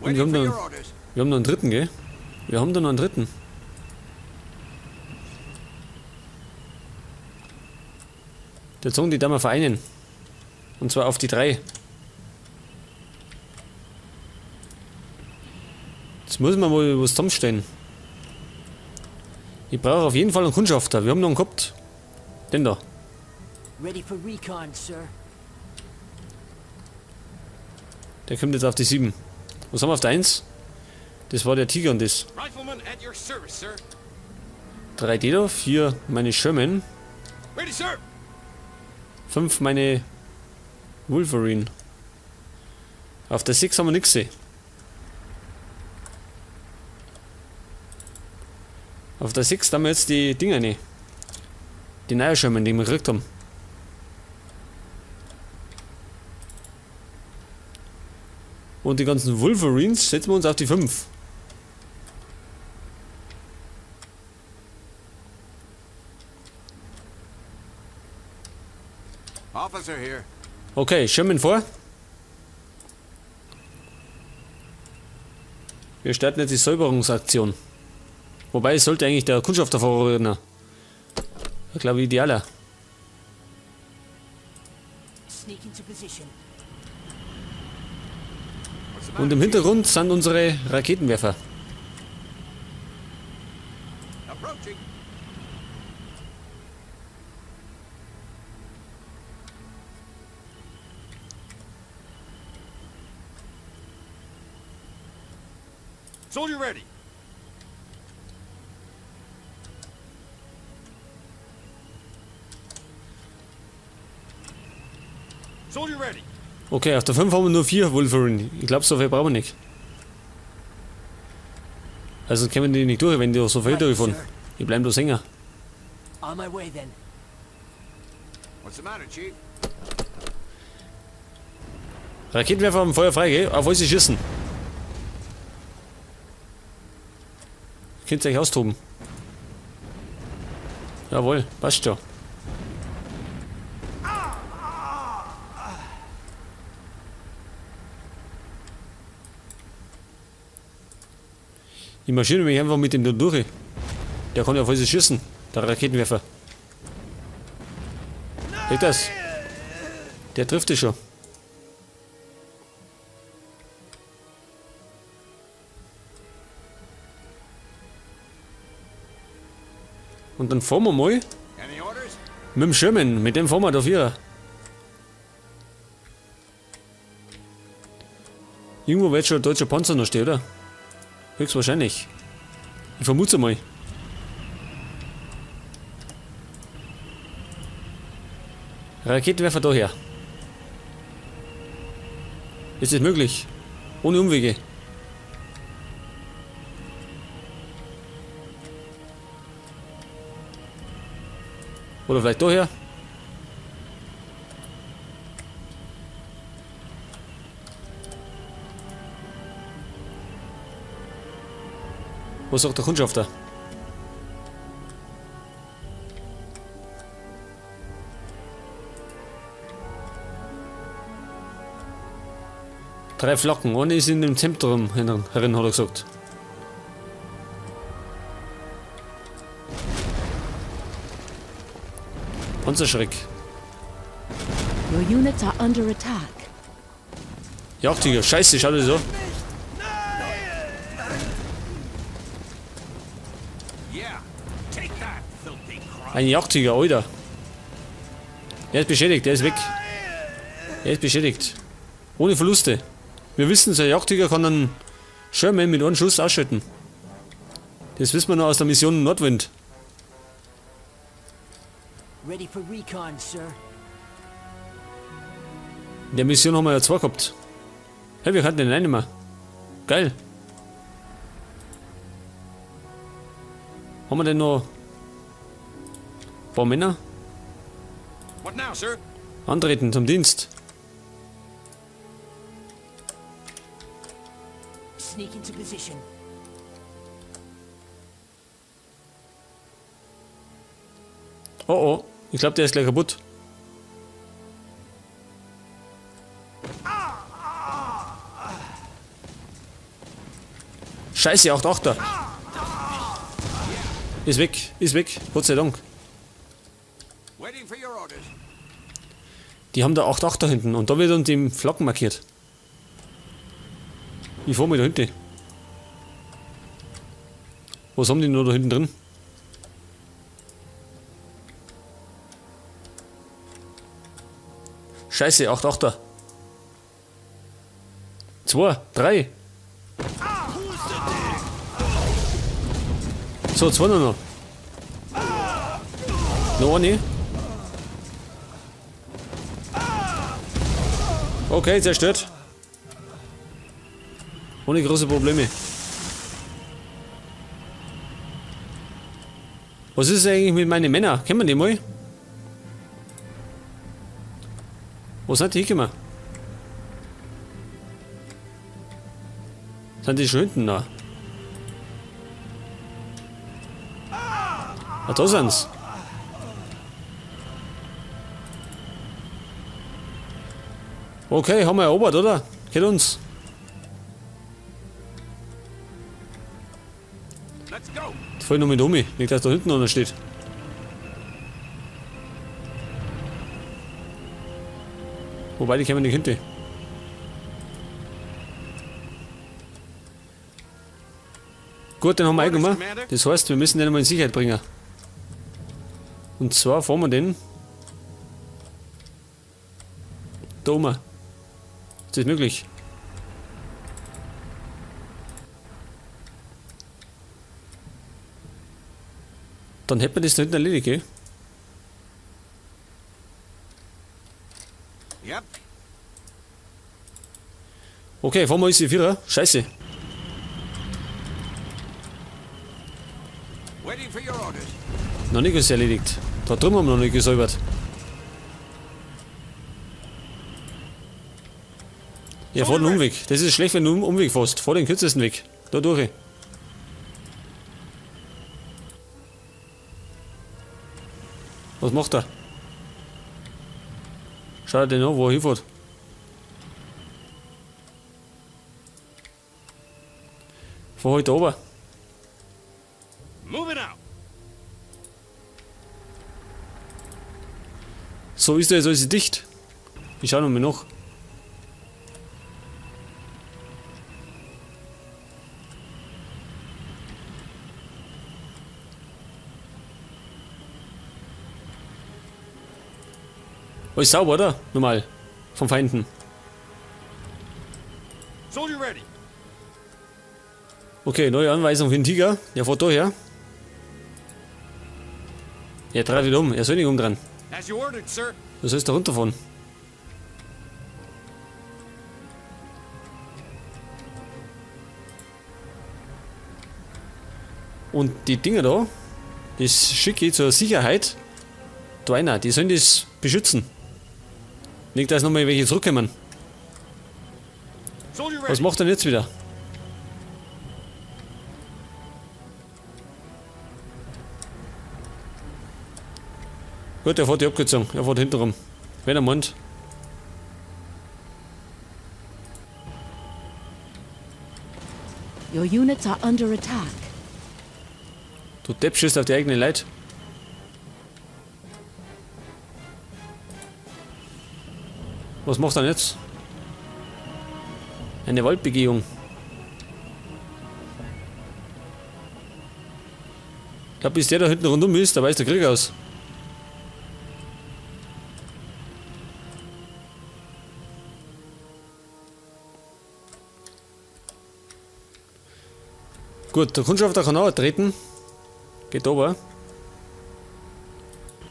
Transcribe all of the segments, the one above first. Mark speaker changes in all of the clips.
Speaker 1: Und wir haben noch einen dritten, gell? Wir haben da noch einen dritten. Der Zong, die da mal vereinen. Und zwar auf die 3. Jetzt muss man mal was zusammenstellen. Ich brauche auf jeden Fall einen Kundschafter. Wir haben noch einen gehabt. Den da.
Speaker 2: Ready for recon, sir.
Speaker 1: Der kommt jetzt auf die 7. Was haben wir auf der 1? Das war der Tiger und das.
Speaker 3: Rifleman at your service, sir.
Speaker 1: 3 D da, 4 meine Sherman.
Speaker 3: Ready, sir.
Speaker 1: 5 meine Wolverine. Auf der 6 haben wir nix gesehen. Auf der 6 haben wir jetzt die Dinger nicht. Die neue Sherman, die wir gekriegt haben. Und die ganzen Wolverines setzen wir uns auf die 5.
Speaker 3: Officer here.
Speaker 1: Okay, Sherman vor. Wir starten jetzt die Säuberungsaktion. Wobei, es sollte eigentlich der Kundschafter vorrücken. Ich glaube, idealer.
Speaker 2: Sneak into position.
Speaker 1: Und im Hintergrund sind unsere Raketenwerfer.
Speaker 3: Approaching. Soldier ready. Soldier ready.
Speaker 1: Okay, auf der 5 haben wir nur 4 Wolverine. Ich glaub, so viel brauchen wir nicht. Also kommen die nicht durch, wenn die so viel durchfahren. Die bleiben bloß hängen.
Speaker 2: On my way then.
Speaker 3: What's the matter, Chief?
Speaker 1: Raketenwerfer haben Feuer frei, gell? Auf was sie schießen. Könnt ihr euch austoben. Jawohl, passt schon. Ich marschiere mich einfach mit dem da durch. Der kann ja auf alles schießen, der Raketenwerfer. Seht das? Der trifft dich schon. Und dann fahren wir mal mit dem Sherman, mit dem fahren wir da 4. Irgendwo wird schon ein deutscher Panzer noch stehen, oder? Höchstwahrscheinlich. Ich vermute mal. Raketenwerfer daher. Ist es möglich? Ohne Umwege. Oder vielleicht daher. Was sagt der Kundschafter? 3 Flocken, eine ist in dem Zentrum herin, hat er gesagt. Panzerschreck.
Speaker 4: Your units are under attack.
Speaker 1: Jagdtiger, scheiße, schau dir das an. Ein Jagdtiger, Alter. Er ist beschädigt, er ist weg. Er ist beschädigt. Ohne Verluste. Wir wissen, so ein Jagdtiger kann einen Sherman mit einem Schuss ausschalten. Das wissen wir noch aus der Mission Nordwind.
Speaker 2: Ready for recon, sir.
Speaker 1: In der Mission haben wir ja 2 gehabt. Hey, wir hatten den einen mehr. Geil. Haben wir denn noch ein paar Männer?
Speaker 3: What now, sir?
Speaker 1: Antreten zum Dienst.
Speaker 2: Sneak into position.
Speaker 1: Oh oh, ich glaub, der ist gleich kaputt. Scheiße, 8-8er. Ist weg, ist weg. Gott sei Dank.
Speaker 3: Waiting for your orders.
Speaker 1: Die haben da 8-8 da hinten und da wird uns die Flaggen markiert. Ich fahr mal da hinten. Was haben die noch da hinten drin? Scheiße, 8-8er. 2, 3. So, 2 noch. Noch eine. Okay, zerstört. Ohne große Probleme. Was ist eigentlich mit meinen Männern? Kennen wir die mal? Wo sind die hingekommen? Sind die schon hinten da? Ah, da sind's. Okay, haben wir erobert, oder? Geht uns.
Speaker 3: Let's go.
Speaker 1: Jetzt fahr ich noch mit um. Nicht, dass da hinten einer steht. Wobei, die kommen nicht hinten. Gut, den haben wir eingenommen. Das heißt, wir müssen den mal in Sicherheit bringen. Und zwar fahren wir den da oben. Ist das möglich? Dann hätten wir das da hinten erledigt, gell?
Speaker 3: Yep.
Speaker 1: Okay, fahren wir uns die Vierer. Scheiße.
Speaker 3: Waiting for your orders.
Speaker 1: Noch nicht ist erledigt. Da drüben haben wir noch nicht gesäubert. Ja, fahr den Umweg. Das ist schlecht, wenn du einen Umweg fährst. Fahr den kürzesten Weg. Da durch. Was macht er? Schau dir den an, wo er hinfährt. Fahr halt da oben.
Speaker 3: Moving out.
Speaker 1: So ist da jetzt alles dicht. Ich schau nochmal nach. Alles sauber, oder? Normal. Vom Feinden.
Speaker 3: Soldier ready.
Speaker 1: Okay, neue Anweisung für den Tiger. Der fährt da her. Er dreht wieder um. Er soll nicht umdrehen.
Speaker 3: As you ordered, sir.
Speaker 1: Du sollst da runterfahren. Und die Dinger da, das schicke ich zur Sicherheit. Da einer, die sollen das beschützen. Nicht, dass nochmal welche zurückkommen.
Speaker 3: Soldier
Speaker 1: Was
Speaker 3: ready.
Speaker 1: macht er denn jetzt wieder? Gut, er fährt die Abkürzung. Er fährt hinten rum. Wenn er meint.
Speaker 4: Your units are under attack.
Speaker 1: Du Depp schießt auf die eigenen Leute. Was macht er denn jetzt? Eine Waldbegehung. Ich glaub, bis der da hinten rundum ist, da weiß der Krieg aus. Gut, der Kundschafter kann auch treten. Geht aber.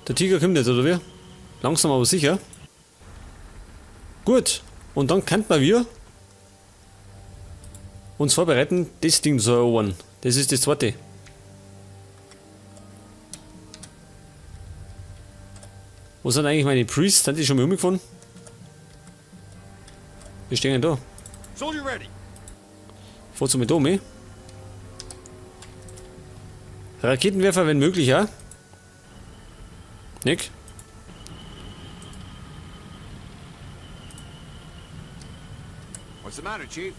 Speaker 1: Der Tiger kommt jetzt, oder wie? Langsam, aber sicher. Gut, und dann könnten wir uns vorbereiten, das Ding zu erobern. Das ist das zweite. Wo sind eigentlich meine Priests? Sind die schon mal umgefahren? Wir stehen da.
Speaker 3: Soldier ready.
Speaker 1: Fahr zu mir da, meh. Raketenwerfer, wenn möglich, ja? Nick?
Speaker 3: What's the matter, Chief?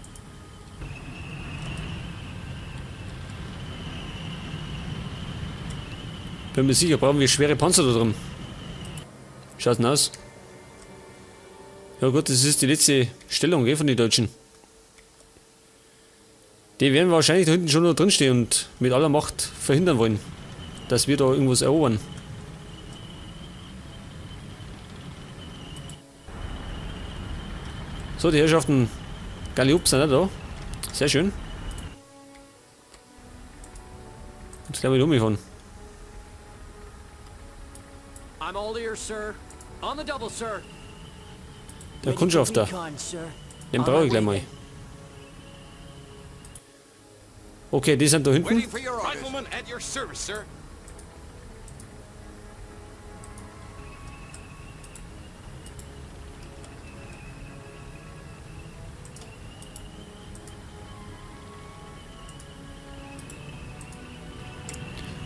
Speaker 1: Bin mir sicher, brauchen wir schwere Panzer da drin. Schaut denn aus? Ja gut, das ist die letzte Stellung, gell, von den Deutschen. Die werden wahrscheinlich da hinten schon noch drin stehen und mit aller Macht verhindern wollen, dass wir da irgendwas erobern. So, die Herrschaften Galliup sind auch da. Sehr schön. Jetzt gleich mal umgefahren.
Speaker 2: I'm all ears, sir. On the double, sir.
Speaker 1: Der Kundschafter. Den brauche ich gleich mal. Okay, die sind da hinten.
Speaker 3: Waiting for your orders. Rifleman at your service, sir.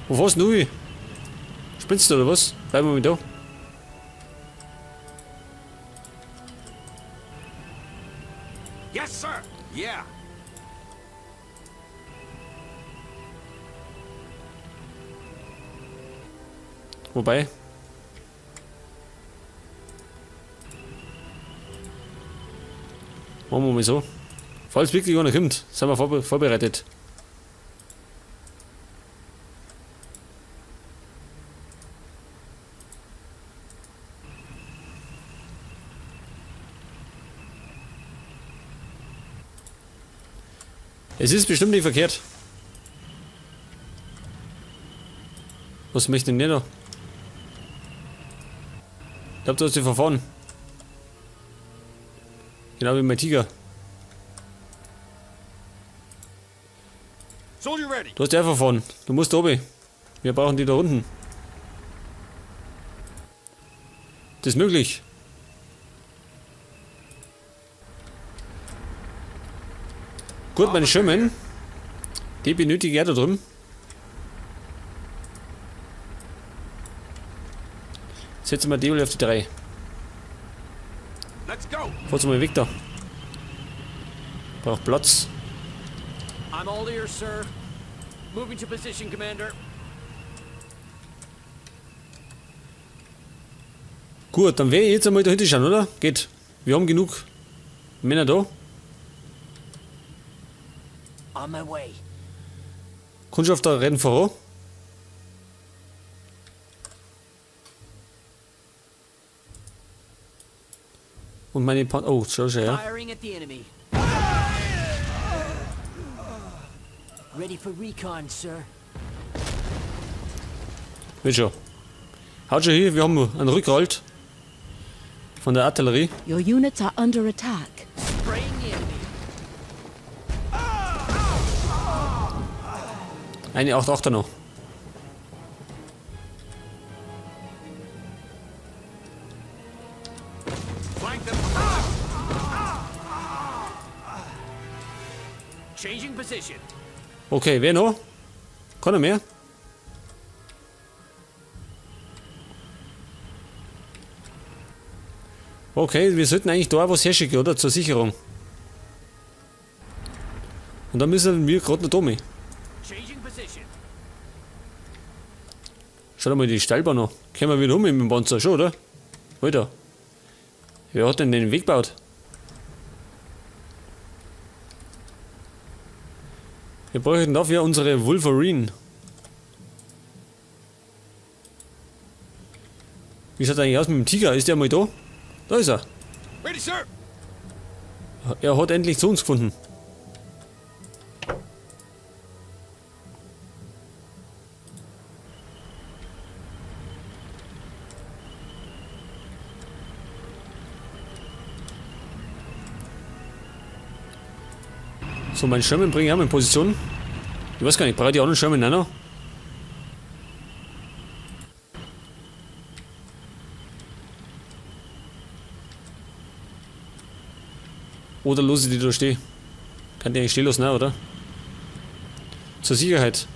Speaker 1: Wo fährst denn du hin? Spinnst du oder was? Bleib mal mit da.
Speaker 3: Yes, sir. Yeah.
Speaker 1: Wobei. Machen wir mal so. Falls wirklich einer kommt, sind wir vorbereitet. Es ist bestimmt nicht verkehrt. Was möchte denn der da? Ich glaub, du hast dich verfahren. Genau wie mein Tiger.
Speaker 3: Soldier ready.
Speaker 1: Du hast dich verfahren. Du musst da oben. Wir brauchen die da unten. Das ist möglich. Gut, meine Sherman. Die benötige ich auch da drüben. Setzen wir die auf die 3.
Speaker 3: Let's go.
Speaker 1: Fahrt's mal weg da. Braucht Platz.
Speaker 2: I'm all ears, sir. Moving to position, Commander.
Speaker 1: Gut, dann werde ich jetzt einmal dahinter schauen, oder? Geht. Wir haben genug Männer da.
Speaker 2: On my way.
Speaker 1: Kundschafter rennen voran. Und meine Pan-, oh, schau schon, ja.
Speaker 2: Firing at the enemy. Ready for recon, sir.
Speaker 1: Wird schon. Haut schon hier, wir haben einen Rückhalt von der Artillerie.
Speaker 4: Your units are under attack.
Speaker 2: Spraying the enemy.
Speaker 1: Eine 8-8er noch.
Speaker 3: Flank them.
Speaker 2: Changing position.
Speaker 1: Okay, wer noch? Keiner mehr? Okay, wir sollten eigentlich da was herschicken, oder? Zur Sicherung. Und dann müssen wir grad noch da mit.
Speaker 2: Changing position.
Speaker 1: Schau dir mal die Steilbahn an. Können wir wieder um mit dem Panzer schon, oder? Alter. Wer hat denn den Weg gebaut? Wir bräuchten dafür unsere Wolverine. Wie schaut eigentlich aus mit dem Tiger? Ist der mal da? Da ist er.
Speaker 3: Ready, sir.
Speaker 1: Er hat endlich zu uns gefunden. So, meinen Sherman bringe ich auch mal in Position. Ich weiß gar nicht, brauche ich die anderen Sherman auch noch? Oder lasse ich die da stehen? Kann die eigentlich stehen lassen, oder? Zur Sicherheit.